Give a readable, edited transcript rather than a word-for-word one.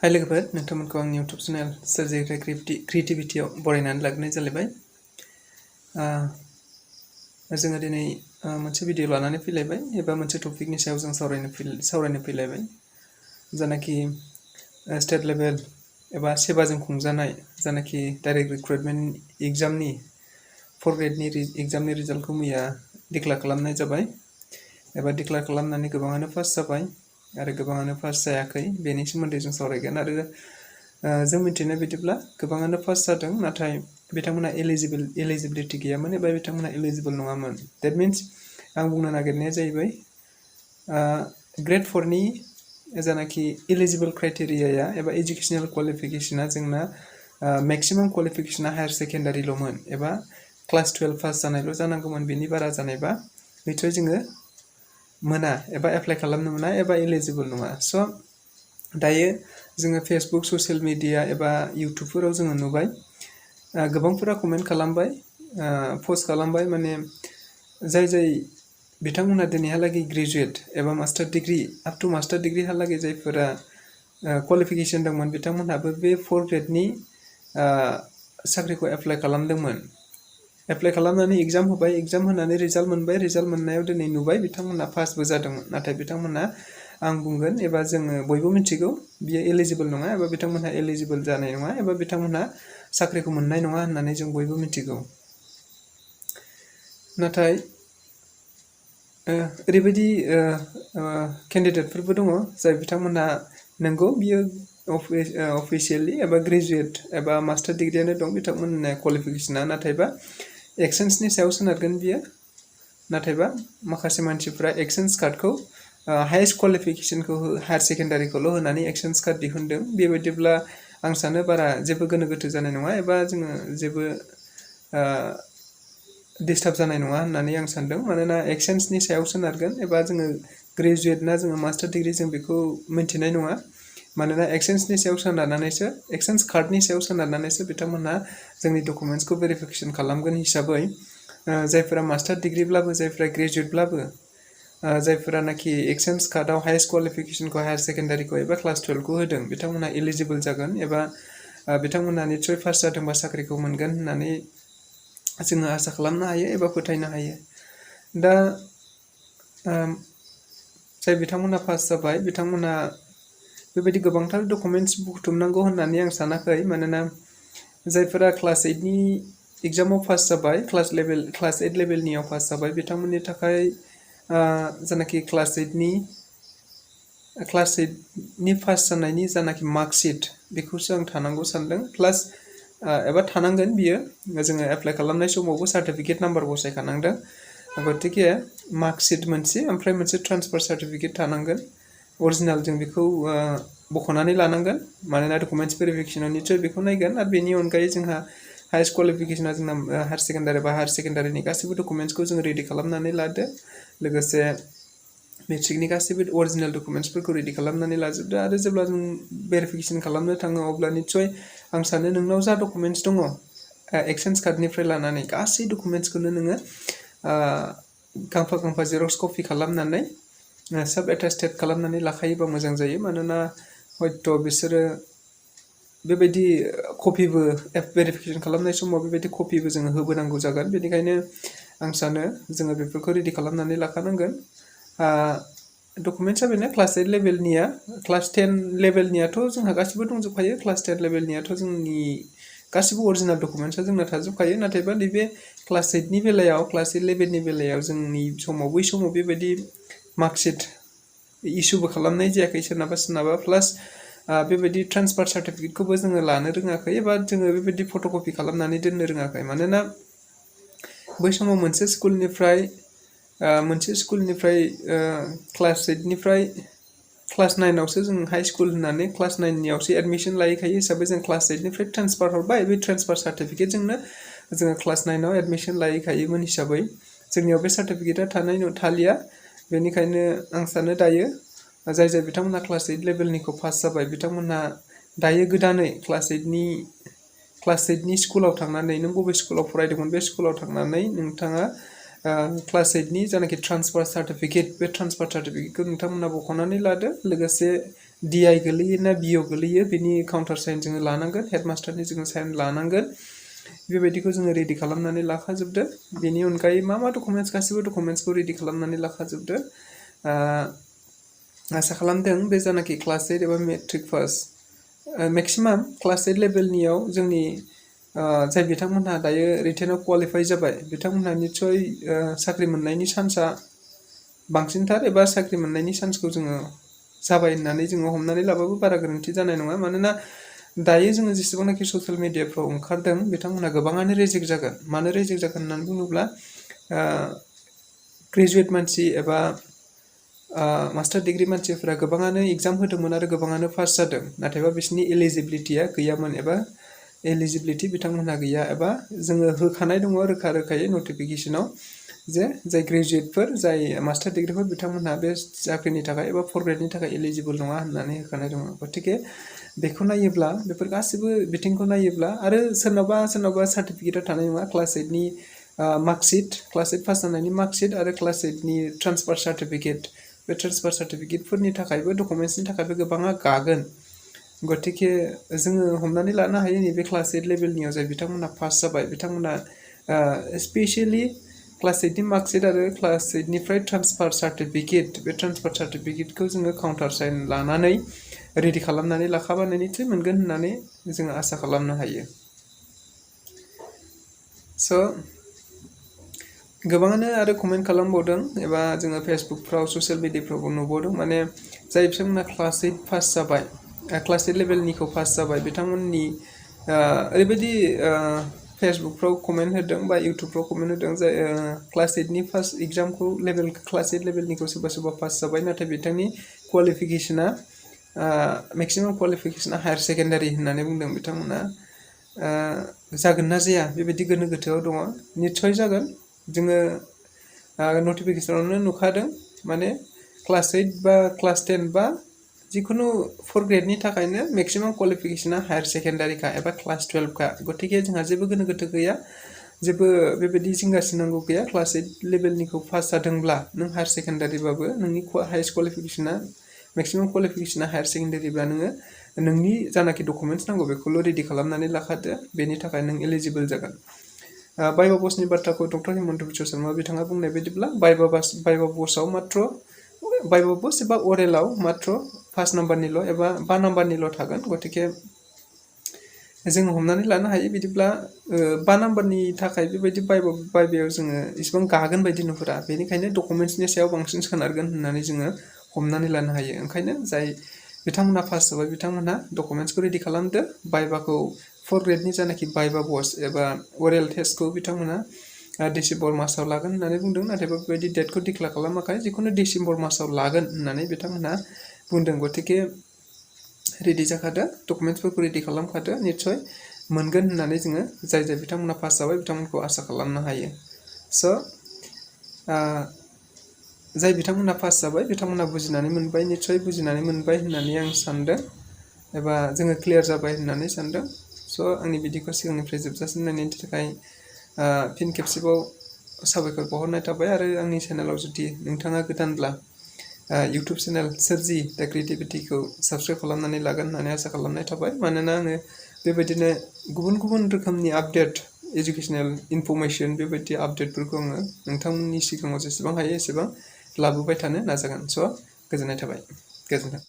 हाय लोगोफोर नोंथांमोनखौ आंनि इउटुब चेनेल सोरजिग्रा क्रिएटिभिटियाव बरायनानै लाग्रोनाय जालायबाय। जोङो दिनै मोनसे भिडिअ लानानै फैलायबाय एबा मोनसे टपिकनि सायाव जों सावरायनो फैलायबाय जानाखि स्टेट लेभेल एबा सेबाजों खुंजानाय जानाखि डाइरेक्ट रिक्रुटमेन्ट एग्जामनि 4 ग्रेडनि एग्जामनि रिजाल्टखौ मैया डिक्लेयार खालामनाय जाबाय एबा डिक्लेयार खालामनानै गोबाङानो पास जाबाय आरो गोबाङानो पास जायाखै बेनि सोमोन्दै जों सावरायगोन। आरो जों मिथिनाय बायदिब्ला गोबाङानो पास जादों नाथाय बिथांमोना एलिजिबिलिटि गैयामोन एबा बिथांमोना एलिजिबल नङामोन। दैट मिन्स आं बुंनो नागिरनाया जाहैबाय ग्रेड 4नि जानाखि एलिजिबल क्राइटेरियाया एबा एजुकेशनेल क्वालिफिकेशना जोंना मेक्सिमाम क्वालिफिकेशना हायार सेकेन्डारिल'मोन एबा क्लास 12 पास जानायल' जानांगौमोन। बेनि बारा जानायबा निसय जोङो मोना एबा एप्लाइ खालामनो मोना एबा एलिजिबल नङा। स' दायो जोङो फेसबुक ससियेल मिडिया एबा इउटुबफोराव जोङो नुबाय गोबांफोरा कमेन्ट खालामबाय, पस्ट खालामबाय, माने जाय बिथांमोनहा दिनैहालागै ग्रेजुवेट एबा master degree up to master डिग्रिहालागै जायफोरा क्वालिफिकेसन दंमोन बिथांमोनहाबो बे 4 ग्रेडनि साख्रिखौ एप्लाइ खालामदोंमोन। एप्लाइ खालामनानै एग्जाम होबाय, एग्जाम होनानै रिजाल्ट मोनबाय, रिजाल्ट मोननायाव दिनै नुबाय बिथांमोनहा पासबो जादोंमोन। नाथाय बिथांमोनहा आं बुंगोन एबा जोङो बयबो मिथिगौ बियो एलिजिबल नङा एबा बिथांमोनहा एलिजिबल जानाय नङा एबा बिथांमोनहा साख्रिखौ मोननाय नङा होननानै जों बयबो मिथिगौ। नाथाय ओरैबायदि केन्डिडेटफोरबो दङ जाय बिथांमोनहा नंगौ बियो अफिसियेलि एबा ग्रेजुवेट एबा मास्टार डिग्रियानो दं बिथांमोनना क्वालिफिकेसना, नाथायबा एक्सेन्सनि सायाव सोनारगोन बियो। नाथायबा माखासे मानसिफ्रा एक्सेन्स कार्डखौ हाइएस्ट क्वालिफिकेसनखौ हायार सेकेन्डारिखौल' होनानै एक्सेन्स कार्ड दिहुनदों। बेबायदिब्ला आं सानो बारा जेबो गोनो गोथो जानाय नङा एबा जोङो जेबो डिस्टार्ब जानाय नङा होननानै आं सानदों। मानोना एक्सेन्सनि सायाव सोनारगोन एबा जोङो ग्रेजुवेट ना जोङो मास्टार डिग्रि जों बेखौ मिन्थिनाय नङा। मानोना एक्सेन्सनि सायाव सोनारनानैसो एक्सेन्स कार्डनि सायाव सोनारनानैसो बिथांमोनहा जोंनि डकुमेन्ट्सखौ भेरिफिकेसन खालामगोन हिसाबै जायफोरा मास्टार डिग्रिब्लाबो जायफोरा ग्रेजुवेटब्लाबो जायफोरानाखि एक्सेन्स कार्डआव हाइएस्ट क्वालिफिकेसनखौ हायार सेकेन्डारिखौ एबा क्लास 12खौ होदों बिथांमोनहा एलिजिबल जागोन एबा बिथांमोनहा निसय पास जादोंबा साख्रिखौ मोनगोन होननानै जोङो आसा खालामनो हायो एबा फोथायनो हायो। दा जाय बिथांमोनहा पास जाबाय बिथांमोनहा बेबायदि गोबांथार डकुमेन्ट्स बुथुमनांगौ होननानै आं सानाखै। मानोना जायफोरा क्लास 8नि एग्जामाव पास जाबाय, क्लास 8 लेभेलनियाव पास जाबाय बिथांमोननि थाखाय जानाखि क्लास 8नि पास जानायनि जानाखि मार्कशिट बेखौसो आं थानांगौ सानदों। प्लास एबा थानांगोन बियो, जोङो एप्लाइ खालामनाय समावबो सार्टिफिकेट नाम्बार बसायखानांदों। गतिके मार्कशिट मोनसे ओमफ्राय मोनसे ट्रान्सफार सार्टिफिकेट थानांगोन अरिजिनाल, जों बेखौ बख'नानै लानांगोन। मानोना डकुमेन्ट्स भेरिफिकेसनाव निसय बेखौ नायगोन। आरो बेनि अनगायै जोंहा हाइएस्ट क्वालिफिकेसना जोंना हायार सेकेन्डारि बा हायार सेकेन्डारिनि गासैबो डकुमेन्ट्सखौ जों रेडि खालामनानै लादो, लोगोसे मेट्रिकनि गासैबो अरिजिनेल डकुमेन्ट्सफोरखौ रेडि खालामनानै लाजोबदो। आरो जेब्ला जों भेरिफिकेसन खालामनो थाङो अब्ला निसय आं सानो नोंनाव जा डकुमेन्ट्स दङ एक्सेन्स कार्डनिफ्राय लानानै गासै डकुमेन्ट्सखौनो नोङो गांफा जेरक्स कपि खालामनानै साब एटास्टेड खालामनानै लाखायोबा मोजां जायो। मानोना हयथ' बिसोरो बेबायदि कपिबो भेरिफिकेसन खालामनाय समाव बेबायदि कपिबो जोङो होबोनांगौ जागोन। बेनिखायनो आं सानो जोङो बेफोरखौ रेडि खालामनानै लाखानांगोन। डकुमेन्ट्सआ बेनो क्लास 8 लेभेलनिया, क्लास 10 लेभेलनियाथ' जोंहा गासिबो दंजोबखायो। क्लास 10 लेभेलनियाथ' जोंनि गासिबो अरिजिनेल डकुमेन्ट्सआ जोंना थाजोबखायो। नाथायबा नैबे क्लास 8नि बेलायाव, क्लास 8 लेभेलनि बेलायाव जोंनि समाव बै समाव बेबायदि मार्कशिट इसुबो खालामनाय जायाखै सोरनाबा। प्लास बेबायदि ट्रान्सफार सार्टिफिकेटखौबो जोङो लानो रोङाखै एबा जोङो बेबायदि फट'कपि खालामनानै दोननो रोङाखै। मानोना बै समाव मोनसे स्कुलनिफ्राय क्लास 8निफ्राय क्लास 9आवसो जों हाइ स्कुल होननानै क्लास 9नियावसो एडमिसन लायैखायो हिसाबै जों क्लास 8निफ्राय ट्रान्सफार हरबाय। बे ट्रान्सफार सार्टिफिकेटजोंनो जोङो क्लास 9आव एडमिसन लायैखायोमोन हिसाबै जोंनियाव बे सार्टिफिकेटआ थालिया। बेनिखायनो आं सानो दायो जाय बिथांमोनहा क्लास 8 लेभेलनिखौ पास जाबाय बिथांमोनहा दायो गोदानै क्लास 8नि स्कुलाव थांनानै, नों बबे स्कुलाव फरायदोंमोन बे स्कुलाव थांनानै नोंथाङा क्लास 8नि जानाखि ट्रान्सफार सार्टिफिकेट बे ट्रान्सफार सार्टिफिकेटखौ नोंथांमोना बख'नानै लादो। लोगोसे DI गोलैयो ना BO गोलैयो बेनि काउन्टार साइन जोङो लानांगोन, हेडमास्टारनि जोङो साइन लानांगोन। बेबायदिखौ जोङो रेडि खालामनानै लाखाजोबदो। बेनि अनगायै मा डकुमेन्ट्स, गासैबो डकुमेन्ट्सखौ रेडि खालामनानै लाखाजोबदो। आसा खालामदों बे जानाखि क्लास 8 एबा मेट्रिक पास, मेक्सिमाम क्लास 8 लेभेलनियाव जोंनि जाय बिथांमोनहा दायो रिटेनाव क्वालिफाइ जाबाय बिथांमोनहा निस्सय साख्रि मोननायनि चान्सआ बांसिनथार, एबा साख्रि मोननायनि चान्सखौ जोङो जाबाय होननानै जोङो हमनानै लाबाबो बारा गोरोन्थि जानाय नङा। मानोना दायो जोङो जेसेबांनाखि ससियेल मिडियाफ्राव ओंखारदों बिथांमोनहा गोबाङानो रेजेक्ट जागोन। मानो रेजेक्ट जागोन होननानै बुङोब्ला ग्रेजुवेट मानसि एबा मास्टार डिग्री मानसिफोरा गोबाङानो एग्जाम होदोंमोन आरो गोबाङानो पास जादों, नाथायबा बिसोरनि एलिजिबिलिटिया गैयामोन एबा एलिजिबिलिटि बिथांमोनहा गैया, एबा जोङो होखानाय दङ रोखा रोखायै नटिफिकेसनाव जे जाय ग्रेजुवेटफोर, जाय मास्टार डिग्रीफोर बिथांमोनहा बे साख्रिनि थाखाय एबा फर ग्रेडनि थाखाय एलिजिबल नङा होननानै होखानाय दङ। गतिके बेखौ नायोब्ला, बेफोर गासिबो बिथिंखौ नायोब्ला, आरो सोरनावबा सोरनावबा सार्टिफिकेटआ थानाय नङा, क्लास 8नि मार्कशीट, क्लास 8 पास जानायनि मार्कशीट आरो क्लास 8नि ट्रान्सफार सार्टिफिकेट, बे ट्रान्सफार सार्टिफिकेटफोरनि थाखायबो डकुमेन्ट्सनि थाखायबो गोबाङा गागोन। गतिके जोङो हमनानै लानो हायो नैबे क्लास 8 लेभेलनियाव जाय बिथांमोनहा पास जाबाय बिथांमोना स्पेसियेलि क्लास 8नि मार्कशीट आरो क्लास 8निफ्राय ट्रान्सफार सार्टिफिकेट, बे ट्रान्सफार सार्टिफिकेटखौ जोङो काउन्टार साइन लानानै रेडि खालामनानै लाखाबानो निस्सय मोनगोन होननानै जोङो आसा खालामनो हायो। स' गोबाङानो आरो कमेन्ट खालामबावदों, एबा जोङो फेसबुकफ्राव ससियेल मिडियाफ्रावबो नुबावदों, माने जाय बिथांमोना क्लास 8 पास जाबाय, क्लास 8 लेभेलनिखौ पास जाबाय, बिथांमोननि ओरैबायदि फेसबुकफ्राव कमेन्ट होदों बा इउटुबफ्राव कमेन्ट होदों, जाय क्लास 8नि फार्स्ट एग्जामखौ क्लास 8 लेभेलनिखौ सोरबा सोरबा पास जाबाय, नाथाय बिथांनि क्वालिफिकेसना मेक्सिमाम क्वालिफिकेसना हायार सेकेन्डारि होननानै बुंदों बिथांमोना। जागोन ना जाया बेबायदि गोनो गोथोआव दङ। निस्सय जागोन। जोङो नटिफिकेसनावनो नुखादों, माने क्लास 8 बा क्लास 10 बा जिखुनु फर ग्रेडनि थाखायनो मेक्सिमाम क्वालिफिकेसना हायार सेकेन्डारिखा एबा क्लास 12 खा। गतिके जोंहा जेबो गोनो गोथो गैया, जेबो बेबायदि जिंगासिनांगौ गैया। क्लास 8 लेभेलनिखौ पास जादोंब्ला नों हायार सेकेन्डारिबाबो नोंनि हाइस्ट क्वालिफिकेसना, मेक्सिमाम क्वालिफिकेसना हायार सेकेन्डारिब्ला नोङो नोंनि जानाखि डकुमेन्ट्स नांगौ बेखौल' रेडि खालामनानै लाखादो, बेनि थाखाय नों एलिजिबल जागोन। भाइभा बसनि बाथ्राखौ डक्टर हिमन्त बिश्व शर्मा बिथाङा बुंनाय बायदिब्ला भाइभा बसआव मात्र भाइभा बस एबा अरेलाव मात्र 5 नाम्बारनिल' एबा 5 नाम्बारनिल' थागोन। गतिके जोङो हमनानै लानो हायो बिदिब्ला 5 नाम्बारनि थाखाय बेबायदि भाइभायाव जोङो इसिबां गागोन बायदि नुहुरा, बेनिखायनो डकुमेन्ट्सनि सायाव बांसिन सोनारगोन होननानै जोङो हमनानै लानो हायो। ओंखायनो जाय बिथांमोनहा पास जाबाय बिथांमोनहा डकुमेन्ट्सखौ रेडि खालामदो। भाइभाखौ फर ग्रेडनि जानाखि भाइभा बस एबा अरेल टेस्टखौ बिथांमोना डिसेम्बर मासाव लागोन होननानै बुंदों, नाथायबा बेबायदि डेटखौ डिक्लेयार खालामाखै। जिखुनु डिसेम्बर मासाव लागोन होननानै बिथांमोनहा बुंदों। गतिके रेडि जाखादो, डकुमेन्ट्सफोरखौ रेडि खालामखादो, निस्सय मोनगोन होननानै जोङो जाय बिथांमोनहा पास जाबाय बिथांमोनखौ आसा खालामनो हायो। स' जाय बिथांमोनहा पास जाबाय बिथांमोनहा बुजिनानै मोनबाय, निस्सय बुजिनानै मोनबाय होननानै आं सानदों, एबा जोङो क्लियार जाबाय होननानै सानदों। स' आंनि बिदिखौ सिगांनिफ्राय जोबजासिम नायनायनि थाखाय फिन खेबसेबाव साबायखर बावहरनाय थाबाय। आरो आंनि चेनेलाव जुदि नोंथाङा गोदानब्ला इउटुब चेनेल सोरजि दा क्रिएटिभिटिखौ साबस्क्राइब खालामनानै लागोन होननानै आसा खालामनाय थाबाय। मानोना आङो बेबायदिनो गुबुन गुबुन रोखोमनि आपडेट, एजुकेसनेल इनफरमेसन, बेबायदि आपडेटफोरखौ आङो नोंथांमोननि सिगाङाव जेसेबां हायो एसेबां लाबोबाय थानो नाजागोन। स' गोजोननाय थाबाय, गोजोन्थों।